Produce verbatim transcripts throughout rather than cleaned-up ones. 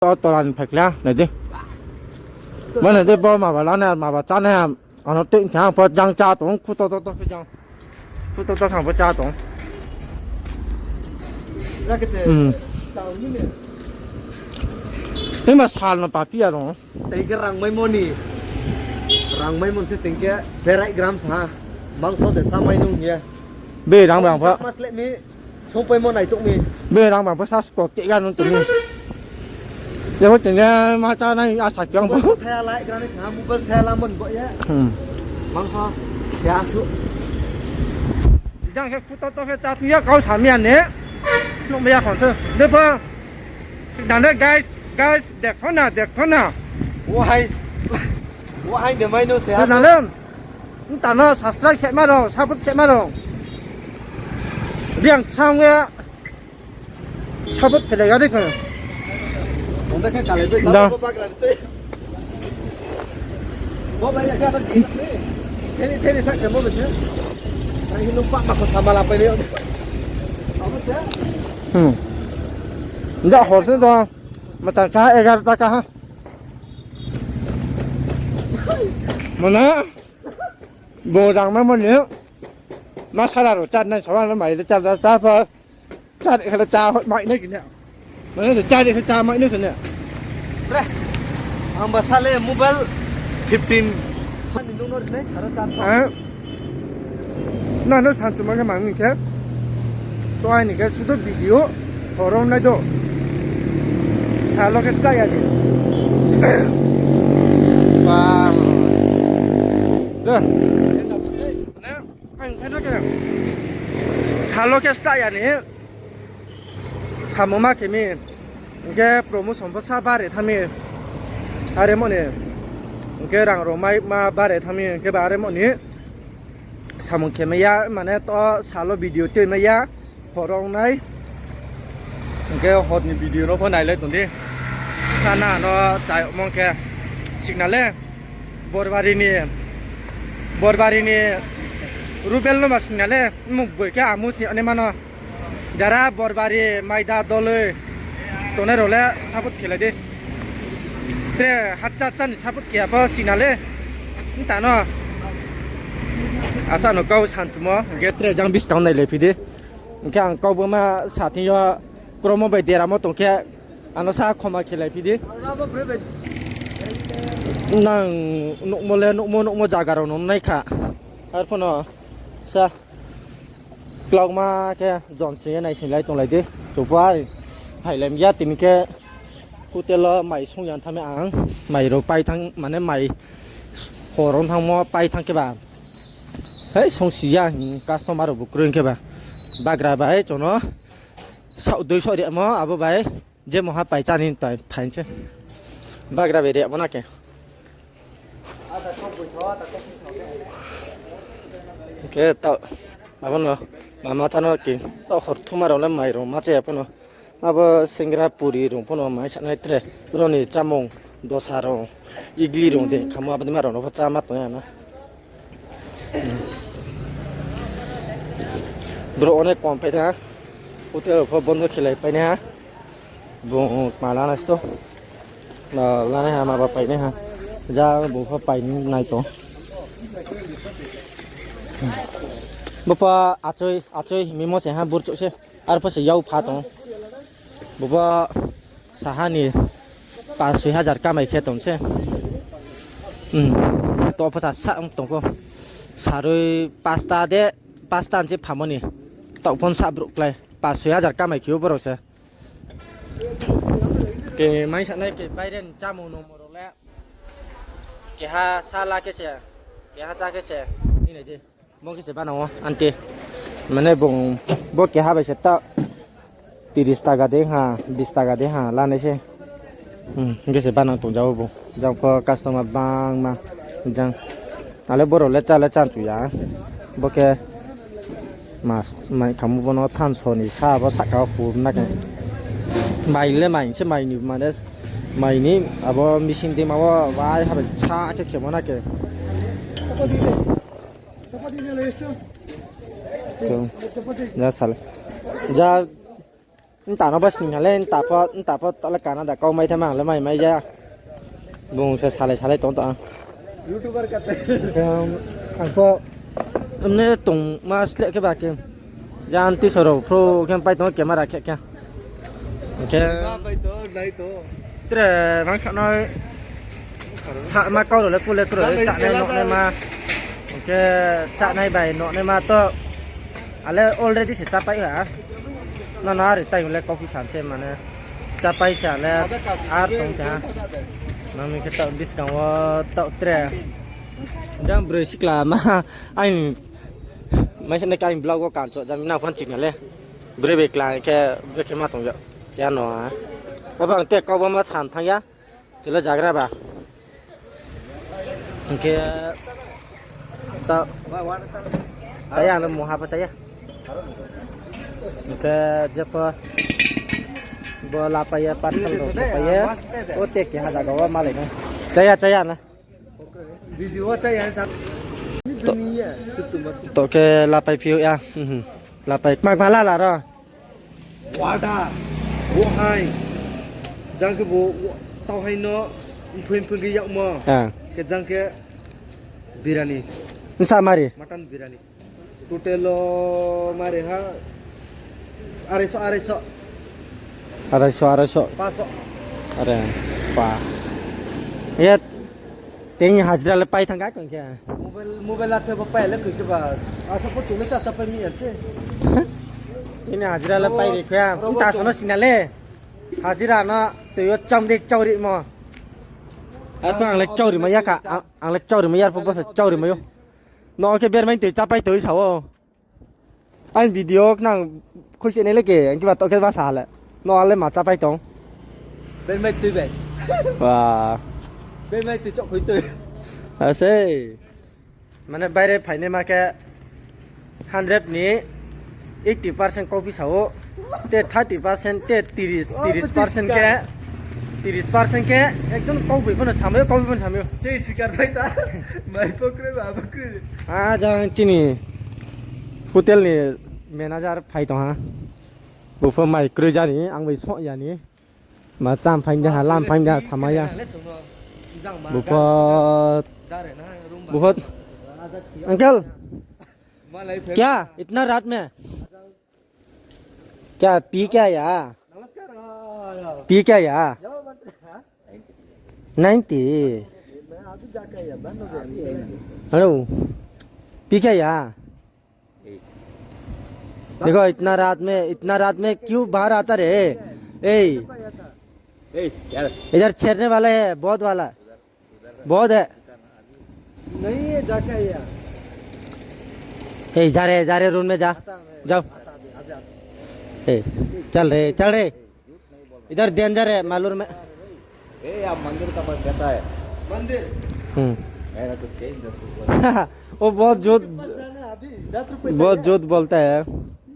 To tola ni phaikla, nai di. Bo nai di, bo maba lanai, maba chánai, ano tui khe ang pho jang chá tong, khuto to to khe jang. Khuto to thang pho chá tong. Tei ma sal no papi ya rong. Tei khe rang maimo ni. Rang maimo se tei khe berai gram sa. Mangso de sa mai nung ye. Be rang bang pha. Mas let me. Songpaimo nai tong mi. Be rang bang pha sa sko ke ga nung tong mi. Ye ho tene ma chá nai asa kyang pha. Thaya lai gram ni kha mobile thaya la mon bo ye. Mangso se asu. Jang khe khuto to khe chá tong ya kau sa mi ya ne. Nung mi ya khon se. De pha. Signal le guys, guys, dekho na, dekho na. Wo hai. Wo hai de mai no se asu. Signal le. Nta no subscribe khe ma rong, support khe ma rong. Riang chang ya. Support khe le gari khe. Onda khe kale be. Da. Bo bai ya khe. Theni theni sa khe mo be. Ai nu pa ma ko sama la pai ni. Abo te. Hmm. Da hor se da. Mata ka egar ta ka ha. Mana. Bo rang ma mo ni. Ma sara ro char nai sawa mai le char ta pa. Chari khala cha hoi mai nai kini. Mai nai chari khala cha mai nai kini. Re. Ang ba sale mobile fifteen. Sani nung no rinai sara char sa. Eh. Na no san chuma khe mang khe. To ai ni khe sudo video. Horong nai do. Salo khe sla ya ni. Bang. Dah. Ang khe na khe. Salo khe sla ya ni. Samung ma khe mi. Hing khe promotion pho sa bare thanng mi. Are mo ni. Hing khe rang rao mai ma bare thanng mi. Hing khe ba are mo ni. Samung khe mai ya, mane to salo video tui mai ya. Horong nai. Hing khe hor ni video no pho nailai tong di. Sana no chayagmo khe. Signal le. Borbari ni, Borbari ni Rubel no ma sing na le, mung boi khe amu si ani mano. Jara Borbari, Maida, Doloi tongnai rao le support khe lai di. Tre hatcha cha ni support khe ya pho sing na le. Nta no. Asa no kau santumo, hing khe tre jang buskang nailai phi di. Hing khe ang kau bo ma sa thing yo kromo bai deramo tong khe. Ano sa khoma khelai phi di. Nang nuhmo le nuhmo nuhmo zaga rao no nai kha. Arphuh no sa klauma khe jon sing ye naising lai tonglai di. Chupar phailai ya tini khe hotel o mai song ya thanng mi ang. Mai rao pai thanng mane mai hor ong thanngmo pai thanng khe ba. Hei songsi ya hing customer rao bu kroi khe ba. Bagra bai chung no saoh dui saoh rimo abo bai. Je mungha pai chá ni tai phaing se. Bagra bai rimo na khe. Khe taoh, abo no, mama chá no khe, taoh hor thuma rao le mai rao ma chá ya pho no. Abo singra puri rao pho no mai sanai tre. Bro ni chámung, dosa rao, igli rao de, khamo abo dei ma rao no pho chá ma tong ya na. Brouh onek kom phai tha. Hotel rao pho bondo khelai painai ha. Bung ma lanai sto. Ma lanai ha, ma ba painai ha. Ja bung pho pai nai tong. Bo pho achoi, achoi himimo se ha burchouh se. Arphuh se yak pha tong. Bo pho saha ni pas soi hajar kamai khe tong se. To pho sa sa ong tong pho. Saroi pasta de, pasta ni se phamo ni. Taoh phone sa brouh klái. Pas soi hajar kamai khe ou brao se. Khe mai sanai khe baire ni chámung nungmung rao le. Keha sa la khe se. Keha chá khe se. Hinai di. Bo khe se banang wo, aunty. Mane bung, bo keha bai se ta tiris taka de ha, bis taka de ha, lanai se. Hing khe se banang tongja ou bo. Jang pho customer bangma, jang. Ale brao le chá le chá chu ya. Bo khe mas, mai khamu bono thanso ni sa bo sahka o hu na khe. Mai le mai se mai ni mane, mai ni abo machine dima wo bai ha bai sa khe khemo na khe. Ja sal. Ja Nta no bo sning ha le, nta pho, nta pho to le Canada kau mai tha ma ang le mai mai ya. Bung se salai salai tong to ang. YouTuber kate. Ang pho, mne tong ma sleh khe ba khe. Jan ti soro phro khe pai tong camera khe khe. Khe. Ba pai to, nai to. Tre bang sa noi. Sa ma kau ro le kule kuro, chánai noknai ma. Hing khe chánai bai noknai ma to. Ale already se chápai ha. Nono ari tai le coffee san se mane. Chápai se ale ar tong se ha. Nang ni khe taoh buskang wo taoh tre. Jang broi sikla ma. Aini mai se ne kain vlog wo kancho jang na phone chini le. Broi bai kla khe broi khe ma tong yo. Ya no ha. Abo ang te kau bo ma san thang ya. Chila jagra ba. Hing khe ta chaya no mungha pho chaya. Hing khe jepho bo lapai ye parcel rao lapai ye. O te keha zaga wo malai nai. Chaya chaya na. Video wo chaya sa. To, to khe lapai phi ou ya. Mhm. Lapai kma kma lala ro. Wada, bo hai, jang khe bo, tau hai no, mphoi mphoi khe yagmo. Ah. Khe jang khe birani. Nsa mari? Mutton birani. Total o mari ha, araiso, araiso. Araiso, araiso. Paso. Are, pa. Ye, Tini hajira le pai thang kha khe. Mobile, mobile athe bo pai le koi khe ba. Asa pho tole cha cha pai mi ya se. Tini hajira le pai ri kha. Ro, ro, ta sono sina le. Hajira no tui yo cham dik chau ri mo. Ar pho ang le chau ri ma ya kha. Ang, ang le chau ri ma ya pho bo sa chau ri ma yo. No khe ber mai tui cha pai tui sa o. Ang video khnang khuise nai le ke, ang kiba to khe ba sa le. No ale ma cha pai tong. Bai mai tui bai. Wa. Bai mai tui chok khui tui. Asei. Mane baire phainai ma khe hundred ni eighty percent copy sa o. Te thirty percent, te tiris, tiris percent khe. Tiris percent khe ekdom kauboi pho no samai o, kauboi pho no samai o. Chei sikar bai ta. Mai pho kroi ba, abo kroi. A jang chini hotel ni manager phai tong ha. Bo pho mai kroi jani, ang bai soh yani. Ma cham phaing de ha, lam phaing de ha, samai ya. Bo pho, bo pho, uncle, क्या? इतना रात में? क्या पी क्या या? पी क्या या? Ninety. Hello, P क्या या? देखो, इतना रात में, इतना रात में क्यों बाहर आता रे? ए, ए, यार। इधर छेड़ने वाला है, बहुत वाला। बहुत है। नहीं, ये जाके आइए आप। ए, जा रे, जा रे, रूम में जा। आता मैं, जाओ। आता अभी, अभी आता। ए, चल रे, चल रे। इधर डेंजर है, मालूम है। ए, आप मंदिर का पास जाता है। मंदिर। हम्म। मेरा तो चेंज दस रुपये। वो बहुत झूठ, पास जाना अभी, दस रुपये बहुत चाहिए। झूठ बोलता है।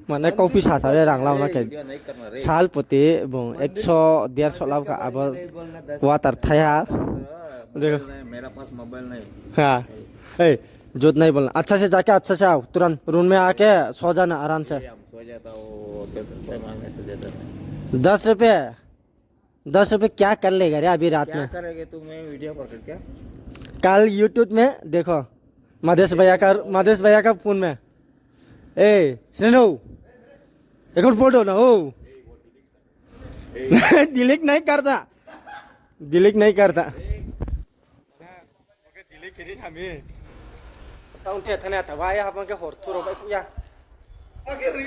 Mane, कॉफी सासा दे रंगला ना के। साल पति, बुंग, एक सौ, डेढ़ सौ लाभ का, अब water था यार। देखो। मेरा पास मोबाइल नहीं। हाँ। ए, झूठ नहीं बोलना। अच्छा से जाके अच्छा से आओ। तुरंत रूम में आके सो जाना आराम से। सो जाता हूँ, दस रुपये मांगने से देता हूँ। दस रुपये? दस रुपये क्या कर लेगा रे अभी रात में? क्या करेगा तू, मैं वीडियो पर करके? कल YouTube में देखो, मधेश भैया का, मधेश भैया का फोन में। ए, सुनो, एक और बोल दो ना, ओ। Delete नहीं करता, delete नहीं करता। Oke, delete kiri kami. Taung te thane ta wai hapang ke hor thuro bai kuya. Oke, ri.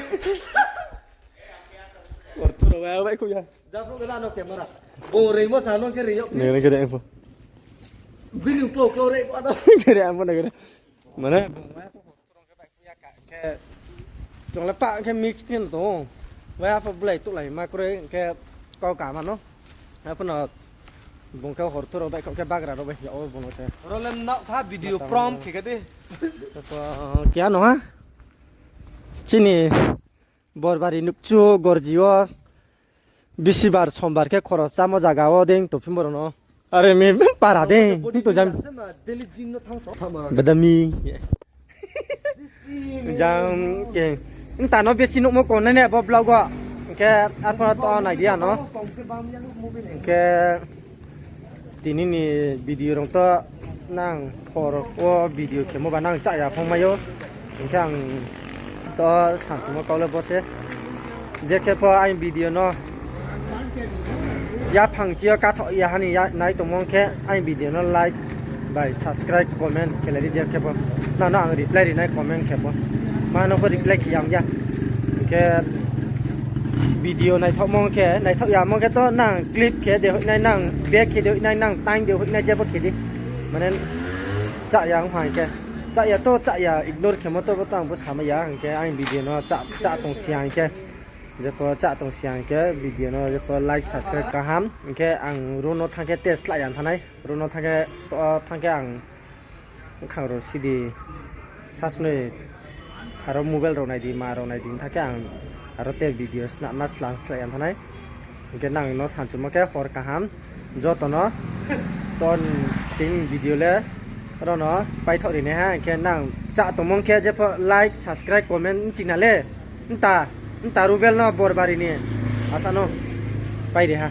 Hor thuro bai bai kuya. Japro ke lano camera. Bo rei mo thano ke ri yok. Nere kere info. Bini klo klo rei ko ano. Kere ampo na kere. Mane. Khe, chung le pah khe mix chin tong. Wai apho blai tuhlai ma kroi khe kau kama no. Apho no bung khe hor thuro bai khe bagra rao bai ya o bung no khe. Ro lem nao tha video prom khe khe di. Kya no ha? Chini Borbari nukchu gorji o. Bisibar, sombar khe khoros chámo zaga wo dei tongphi borok no. Are mi para dei, hing to jam. Daily gym no thang to. Badami. Jam ke. Nta no besi nukmo kon nai ne bo vlog o. Khe arphuh no to nai di ano. Khe tini ni video rong to nang hor wo video khemo ba nang chah ya phung mai ou. Hing khe ang to samchumo kau le bo se. Je khe pho aini video no yaphang chi yo kathaoh ya ha ni ya nai tongmo khe aini video no like bai subscribe comment khe lai di je khe pho. Nang no ang reply ri nai comment khe pho. Ma no pho reply khe ya ong ya. Hing khe video naithaohmo khe, naithaoh yamo khe to nang clip khe de hoih nai, nang back khe de hoih nai, nang time de hoih nai, jepho khe di. Mane chah ya ong ha hing khe. Chah ya to chah ya, ignore khemo to bo tang bo samai ya, hing khe aini video no chah, chah tong si ya hing khe. Jepho chah tong si ya hing khe video no jepho like, subscribe kaham. Hing khe ang ro no thanng khe test slái ya thanng nai. Ro no thanng khe, to thanng khe ang bkhang rao sidi sasnoi aro mobile rao nai di, ma rao nai di, thanng khe ang aro te video snama slang khlai ya thanng nai. Hing khe nang no samchumo khe hor kaham joto no. To tini video le ro no paithaoh ri nai ha, hing khe nang chah tongmo khe jepho like, subscribe, comment bchi na le. Nta, nta Rubel no Borbari ni asa no pai ri ha.